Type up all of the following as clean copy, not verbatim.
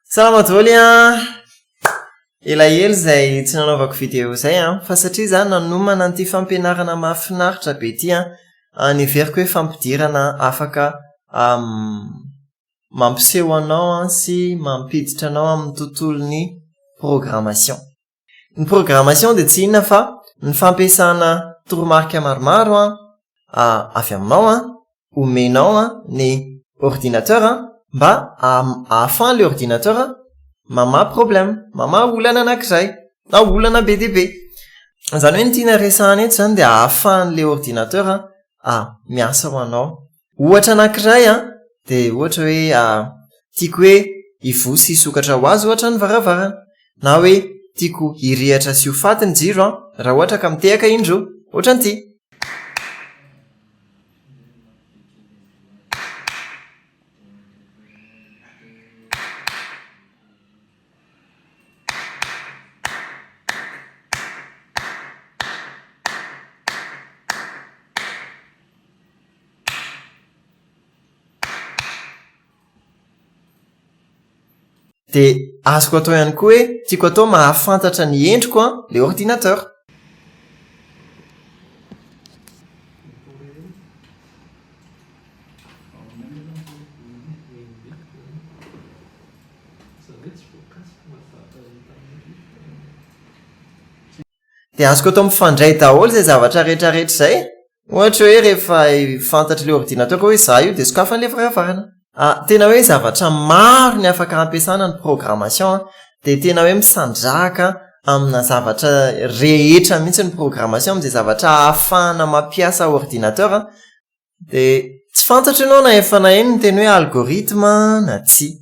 Salama daholo an! Elaela izay tsy nanaovako vidéo izay an, fa satria izaho nanomana an'ity fampianarana mahafinaritra be ity an, neveriko hoe fampidirana afaka mampiseho anao sy mampiditra anao amin'ny tontolon'ny programmation. Ny programmation dia tsy inona fa ny fampiasana toromarika maromaro avy aminao omenao ny ordinateur mba ahafahan'ilay ordinateur mamaha problème, mamaha olana anankiray na olana be dia be. Izany hoe ny tiana resahana eto izany dia ahafahan'ilay ordinateur miasa ho anao. Ohatra anankiray dia ohatra hoe tiako hoe hivoha sy hisokatra ho azy ohatra ny varavarana. Na hoe tiako hirehatra sy ho faty ny jiro an, raha ohatra ka mitehaka indroa. Ohatran'ity. Dia azoko atao ihany koa hoe tiako atao mahafantatra ny endriko an, ilay ordinateur. Dia azoko atao mifandray daholo izay zavatra rehetra rehetra izay. Ohatra hoe rehefa fantatr'ilay ordinateur hoe izaho io dia sokafany ilay varavarana. Ah, tena hoe zavatra maro ny afaka ampiasana ny programmation an, dia tena hoe misandrahaka amina zavatra rehetra mihitsy ny programmation amin'izay zavatra ahafahana mampiasa ordinateur an. Dia tsy fantatro ianao na efa naheno ny teny hoe algorithme na tsia.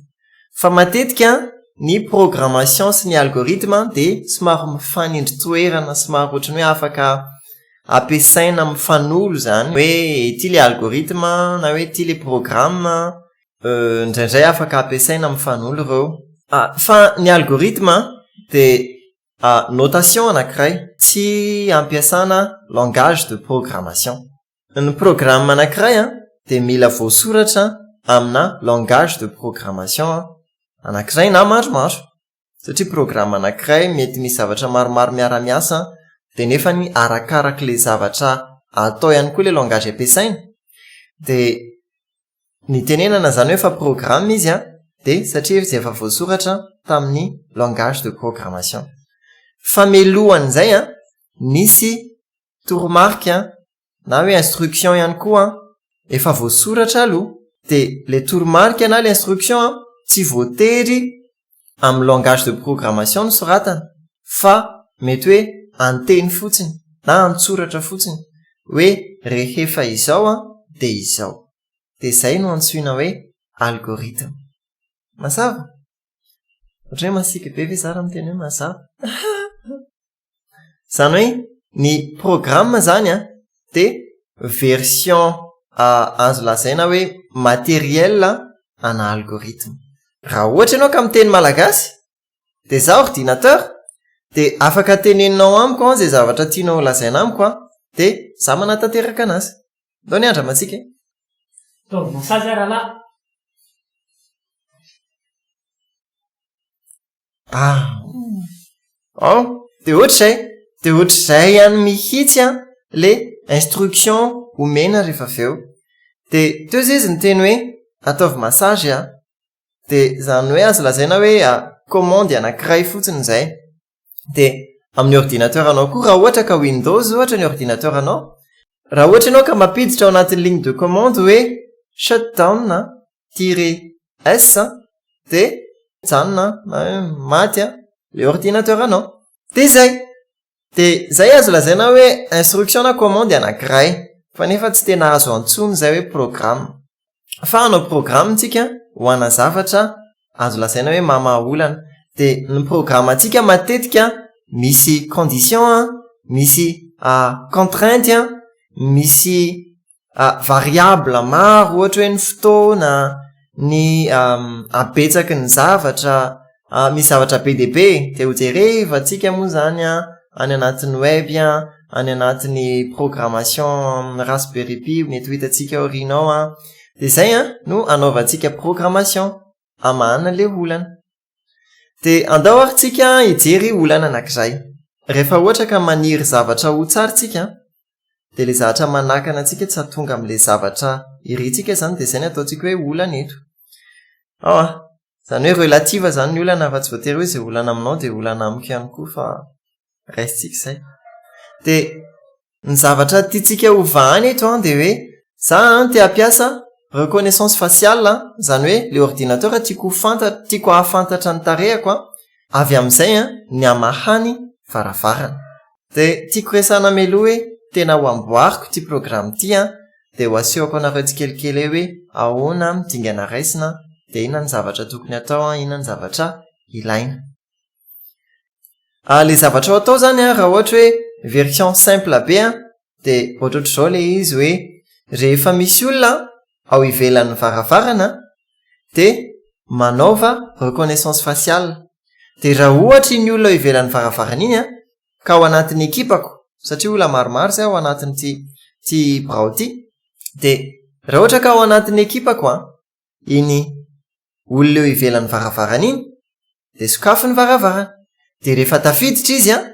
Fa matetika ny programmation sy ny algorithme dia somary mifanindry toerana, somary ohatran'ny hoe afaka ampiasaina mifanolo izany hoe ity ilay algorithme na hoe ity ilay programme, indraindray afaka ampiasaina mifanolo ireo. Fa ny algorithme dia notation anankiray tsy ampiasana langage de programmation. Ny programme anankiray dia mila voasoratra amina langage de programmation anankiray na maromaro. Satria programme anankiray mety misy zavatra maromaro miara-miasa dia nefany arakarak'ilay zavatra atao ihany koa ilay langage ampiasaina. Dia ny itenenana izany hoe efa programme izy dia satria izy efa voasoratra tamin'ny langage de programmation. Fa mialohan'izay nisy toromarika na hoe instruction ihany koa efa voasoratra aloha dia ilay toromarika na ilay instruction tsy voatery amin'ny langage de programmation no soratana fa mety hoe an-teny fotsiny na an-tsoratra fotsiny hoe rehefa izao dia izao. Dia izay no antsoina hoe algorithme. Mazava? Ohatra hoe masiaka be ve za raha miteny hoe mazava? Izany hoe ny programme izany an, dia version azo lazaina hoe matériel ana algorithme. Raha ohatra ianao ka miteny malagasy, dia izaho ordinateur, dia afaka teneninao amiko an izay zavatra tianao ho lazaina amiko an, dia izaho manatanteraka anazy. Ndao ny andramantsika e. Ataovy massage aho rahalahy. Ah. Oh, dia ohatr'izay. Dia ohatr'izay ihany mihitsy an, le instruction omena rehefa avy eo. Dia teo izay izy niteny hoe ataovy massage an. Dia izany hoe azo lazaina hoe commande anankiray fotsiny izay. Dia amin'ny ordinateur anao koa raha ohatra ka Windows ohatra ny ordinateur anao, raha ohatra ianao ka mampiditra ao anatin'ny ligne de commande hoe shutdown tiret S dia mijanona na hoe maty ilay ordinateur anao. Dia izay. Dia izay azo lazaina hoe instruction na commande anankiray fa nefa tsy tena azo antsoina izay hoe programme. Fa hanao programme tsika ho ana zavatra azo lazaina hoe mamaha olana. Dia ny programme antsika matetika misy condition, misy contrainte, misy variable maro ohatra hoe ny fotoana, ny habetsaky ny zavatra, misy zavatra be dia be e, dia ho jerevantsika moa izany an any anatin'ny web an, any anatin'ny programmation amin'ny raspberry pi mety ho hitantsika aoriana ao an, dia izay an no hanaovantsika programmation hamahana ilay olana. Dia andao ary tsika hijery olana anankiray. Rehefa ohatra ka maniry zavatra ho tsara tsika dia ilay zavatra manakana antsika tsy hahatonga amin'ilay zavatra irintsika izany dia izay no ataontsika hoe olana eto. Ao an! Izany hoe relative izany ny olana fa tsy voatery hoe izay olana aminao dia olana amiko ihany koa fa raisintsika izay. Dia ny zavatra tiantsika ho vahana eto an dia hoe za an te hampiasa reconnaissance faciale an, izany hoe ilay ordinateur tiako ho fanta- tiako hahafantatra ny tarehako an, avy amin'izay an ny hamahany varavarana. Dia tiako resahana mialoha hoe tena ho amboariko ity programme ity an, dia ho asehoko anareo tsikelikely eo hoe ahoana ny dingana raisina, dia inona ny zavatra tokony atao an, inona ny zavatra ilaina. Ilay zavatra ho atao izany an, raha ohatra hoe version simple be an, dia ohatrohatr'izao ilay izy hoe rehefa misy olona ao ivelan'ny varavarana dia manaova reconnaissance faciale. Dia raha ohatra iny olona ao ivelan'ny varavarana iny an, ka ao anatin'ny ekipako, satria olona maromaro izay ao anatin'ity ity birao ity, dia raha ohatra ka ao anatin'ny ekipako an, iny olona eo ivelan'ny varavarana iny, dia sokafy ny varavarana. Dia rehefa tafiditra izy an,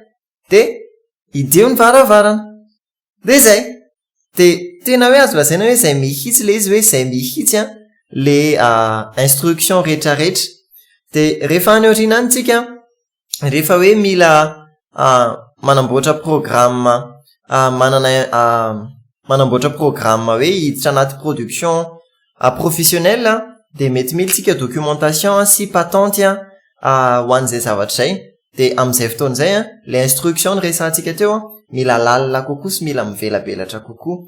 dia idio ny varavarana. Dia izay. Dia tena hoe azo lazaina hoe izay mihitsy ilay izy hoe izay mihitsy an, le instruction rehetrarehetra. Dia rehefa any aoriana any tsika, rehefa hoe mila manamboatra programme manana manamboatra programme hoe hiditra anaty production professionnel dia mety mila tsika documentation sy patente ho an'izay zavatra izay. Dia amin'izay fotoana izay an, ilay instruction noresahantsika teo an, mila lalina kokoa sy mila mivelabelatra kokoa.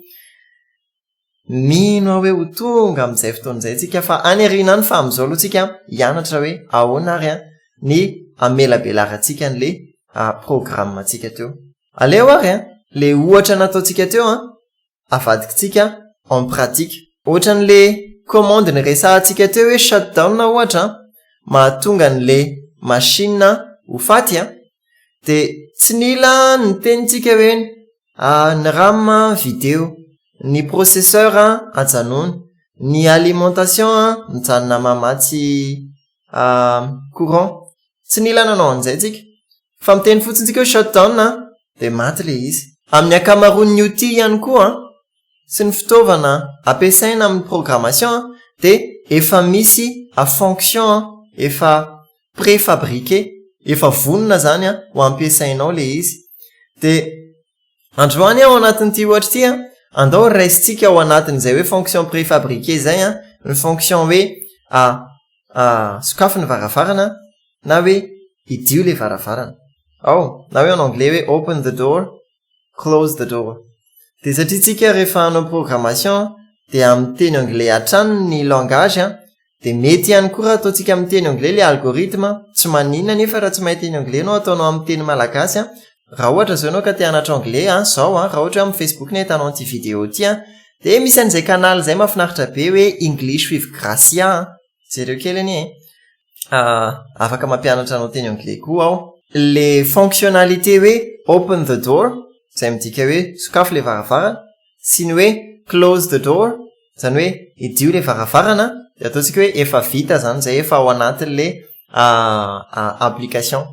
Mino aho hoe ho tonga amin'izay fotoana izay tsika fa any aoriana any fa amin'izao aloha tsika hianatra hoe ahoana ary an ny hamelabelarantsika an'ilay programme-ntsika teo. Aleo ary an, ilay ohatra nataontsika teo an, avadikitsika en pratique. Ohatran'le commande niresahantsika teo hoe shutdown ohatra an, mahatonga an'le machine ho faty an, de tsy nila niteny tsika hoe ny ram vidéo, ny processeur ajanony, ny alimentation mijanona mamatsy courant, tsy nila nanao an'izay tsika fa miteny fotsiny tsika hoe shutdown an, dia maty ilay izy. Amin'ny ankamaroan'ny outils ihany koa an, sy ny fitaovana ampiasaina amin'ny programmation an, dia efa misy fonction an, efa préfabriqué, efa vonona izany an, ho ampiasainao ilay izy. Dia androany aho ao anatin'ity ohatra ity an, andao raisintsika ao anatin'izay hoe fonction préfabriqué izay an, ny fonction hoe sokafy ny varavarana na hoe idio ilay varavarana. Ao, na hoe en anglais hoe open the door, close the door. Dia satria tsika rehefa hanao programmation dia amin'ny teny anglais hatrany ny langage an, dia mety ihany koa raha ataontsika amin'ny teny anglais ilay algorithme, tsy maninona anefa raha tsy mahay teny anglais ianao ataonao amin'ny teny malagasy an, raha ohatra izao ianao ka te hanatra anglais an, izao an, raha ohatra hoe amin'ny facebook no ahitanao an'ity vidéo ity an, dia misy an'izay canal izay mahafinaritra be hoe English with Gracia an, jereo kely anie e. Afaka mampianatra anao teny anglais koa aho. Le fonctionnalité hoe open the door izay midika hoe sokafy le varavarana sy ny hoe close the door izany hoe idio le varavarana dia ataontsika hoe efa vita izany izay efa ao anatin'le application.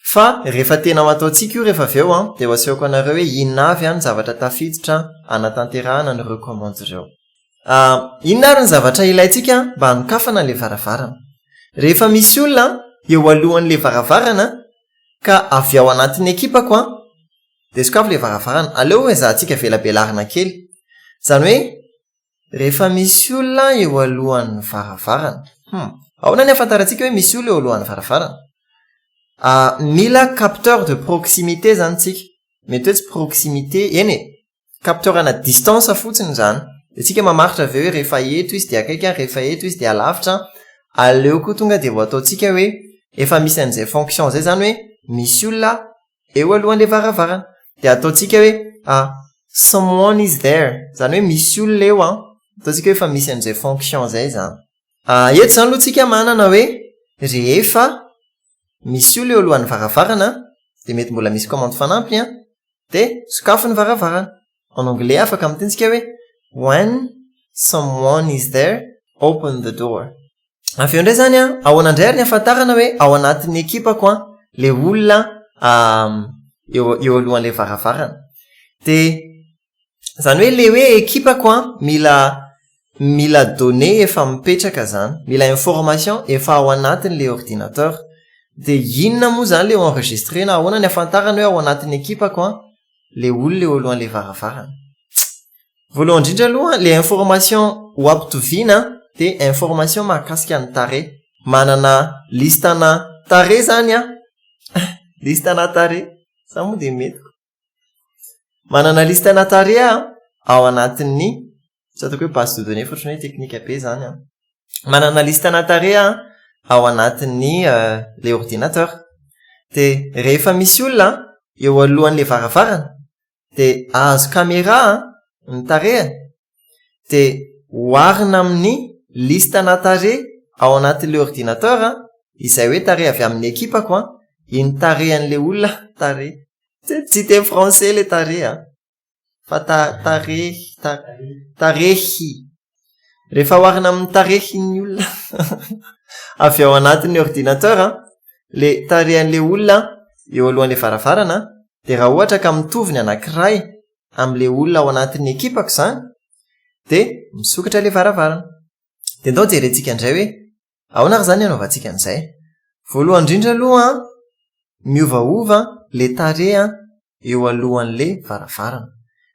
Fa rehefa tena ho ataontsika io rehefa avy eo an dia ho asehoko anareo hoe inona avy ny zavatra tafiditra hanatanterahana an'ireo commandes ireo. Inona ary ny zavatra ilaintsika mba hanokafana ilay varavarana? Rehefa misy olona eo alohan'ilay varavarana ka avy ao anatin'ny ekipako an, dia sokafy ilay varavarana. Aleo ezahantsika velabelarina kely. Izany hoe rehefa misy olona eo alohan'ny varavarana. Ahoana ny ahafantarantsika hoe misy olona eo alohan'ny varavarana? Mila capteur de proximité izany tsika. Mety hoe tsy proximité, eny e! Capteur ana distance fotsiny izany. Dia tsika mamaritra avy eo hoe rehefa eto izy dia akaiky an, rehefa eto izy dia alavitra an. Aleo koa tonga dia ho ataontsika hoe efa misy an'izay fonction izay izany hoe misy olona eo alohan'ilay varavarana. Dia ataontsika hoe someone is there, izany hoe misy olona eo an. Ataontsika hoe efa misy an'izay fonction izay izany. Eto izany aloha tsika manana hoe rehefa misy olona eo alohan'ny varavarana dia mety mbola misy commande fanampiny an. Dia sokafy ny varavarana. En anglais afaka miteny tsika hoe when someone is there, open the door. Avy eo indray zany an, ahoana indray ary ny ahafantarana hoe ao anatin'ny ekipako an, le olona eo eo alohan'le varavarana. De zany hoe le hoe ekipako an, mila mila données efa mipetraka zany, mila information efa ao anatin'le ordinateur. De inona moa zany le enregistrena, ahoana ny ahafantarana hoe ao anatin'ny ekipako an, le olona eo alohan'le varavarana? Voalohany indrindra aloha, le information ho ampitoviana de information mahakasika ny tarehy. Manana listana tarehy zany an, listana tarehy, sa moa de mety. Manana listana tarehy aho ao anatin'ny, tsy ataoko hoe base de données fa ohatran'ny hoe teknika be zany an. Manana listana tarehy aho ao anatin'ny le ordinateur. De rehefa misy olona eo alohan'le varavarana de azo caméra ny tarehiny, de oharina amin'ny listana tarehy ao anatin'le ordinateur, izay hoe tarehy avy amin'ny ekipako an, iny tarehan'le olona, tarehy, tsy teny français le tarehy an, fa tarehy, tarehy. Rehefa oharina amin'ny tarehin'ny olona avy ao anatin'ny ordinateur le tarehan'le olona eo alohan'le varavarana, de raha ohatra ka mitovy ny anankiray amin'le olona ao anatin'ny ekipako zany, de misokatra le varavarana. De ndao jerentsika indray hoe ahoana ary zany anaovantsika an'izay. Voalohany indrindra aloha, miovaova le tarehy eo alohan'le varavarana.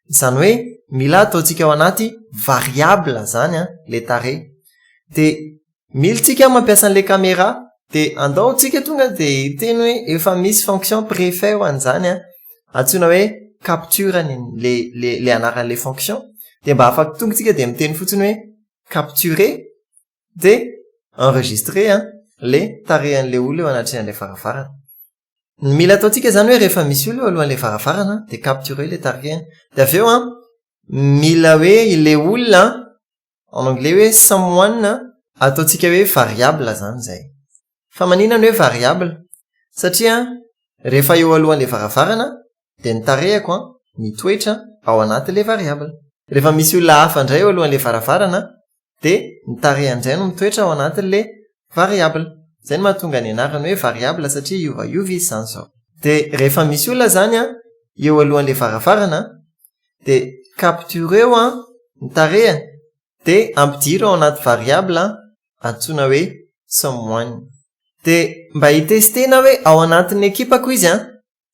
Izany hoe mila ataontsika ao anaty variable zany le tarehy. De mila tsika mampiasa an'le caméra, de andao tsika tonga de hiteny hoe efa misy fonction préfet ho an'izany an, antsoina hoe capture ny le anaran'le fonction. De mba afaka tonga tsika de miteny fotsiny hoe capturer, de enregistrer an le tarehan'le olona eo anatrehan'le varavarana. Ny mila ataontsika zany hoe rehefa misy olona eo alohan'le varavarana de capturer le tarehiny. De avy eo an, mila hoe le olona, en anglais hoe someone, ataontsika hoe variable zany zay. Fa maninona ny hoe variable? Satria rehefa eo alohan'le varavarana de ny tarehako an mitoetra ao anatin'le variable. Rehefa misy olona hafa indray eo alohan'le varavarana de ny tarehy indray no mitoetra ao anatin'le variable. Zay no mahatonga ny anarany hoe variable, satria iovaiova izy zany zao. De rehefa misy olona zany an eo alohan'le varavarana, de captureo an ny tarehiny, de ampidiro ao anaty variable antsoina hoe someone. De mba hitestena hoe ao anatin'ny ekipako izy an,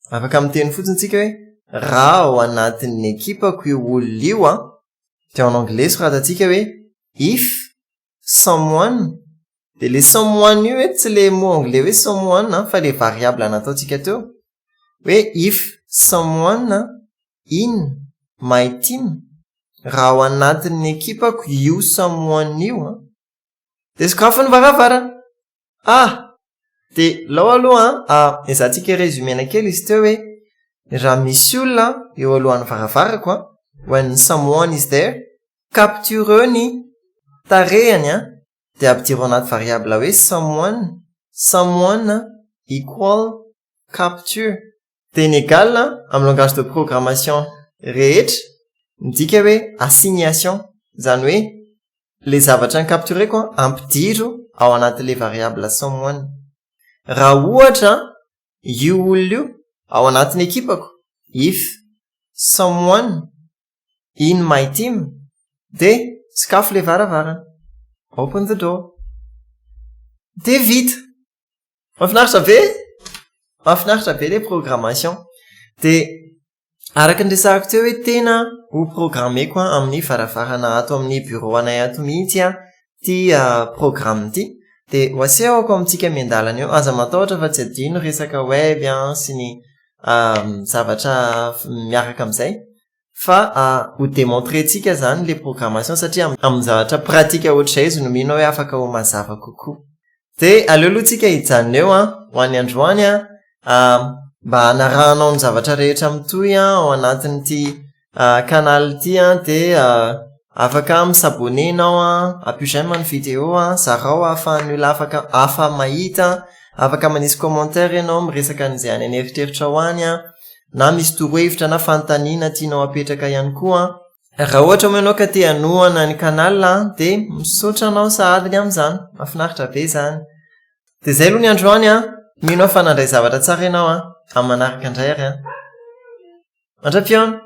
afaka miteny fotsiny tsika hoe raha ao anatin'ny ekipako io olona io an, de en anglais soratantsika hoe if someone, de le someone io hoe tsy le mot anglais hoe someone an, fa le variable nataontsika teo hoe if someone in my team, raha ao anatin'ny ekipako io someone io an, de sokafo ny varavarana. Ah, de lao aloha an, ezahantsika résumena kely izy teo hoe raha misy olona eo alohan'ny varavarako an, when someone is there, capture ny tarehiny an, de ampidiro anaty variable hoe someone, someone equal capture. De ny égal amin'ny langage de programmation rehetra midika hoe assignation, zany hoe le zavatra ny captureko ampidiro ao anatin'le variable someone. Raha ohatra io olona io ao anatin'ny ekipako, if someone in my team, de sokafo le varavarana, open the door. De vita. Mahafinaritra be, mahafinaritra be le programmation. De araka ny resahako teo hoe tena ho programmeko amin'ny varavarana ato amin'ny bureau anay ato mihitsy an ty programme ty, de ho asehoko amintsika miandalana eo. Aza matahotra fa tsy adino resaka web an sy ny zavatra miaraka amin'izay, fa ho démontrer-tsika zany le programmation, satria amin'ny zavatra pratique ohatr'izay izy no mino hoe afaka ho mazava kokoa. De aleo aloha tsika hijanona eo an ho an'ny androany an, mba hanarahanao ny zavatra rehetra mitohy an ao anatin'ity canal ity an, de afaka mi-s'abonner ianao an, ampio j'aime ny vidéo an, zarao ahafahan'ny olona afaka hafa mahita, afaka manisy commentaire ianao miresaka an'izay any an'eritreritra ho any an, na misy torohevitra na fanontaniana tianao apetraka ihany koa. Raha ohatra moa ianao ka te hanohana ny canal dia misaotra anao sahady ny amin'izany. Mahafinaritra be izany. Dia izay aloha ny androany an. Mino aho fa nandray zavatra tsara ianao an. Amin'ny manaraka indray ary an. Mandra-pihaona.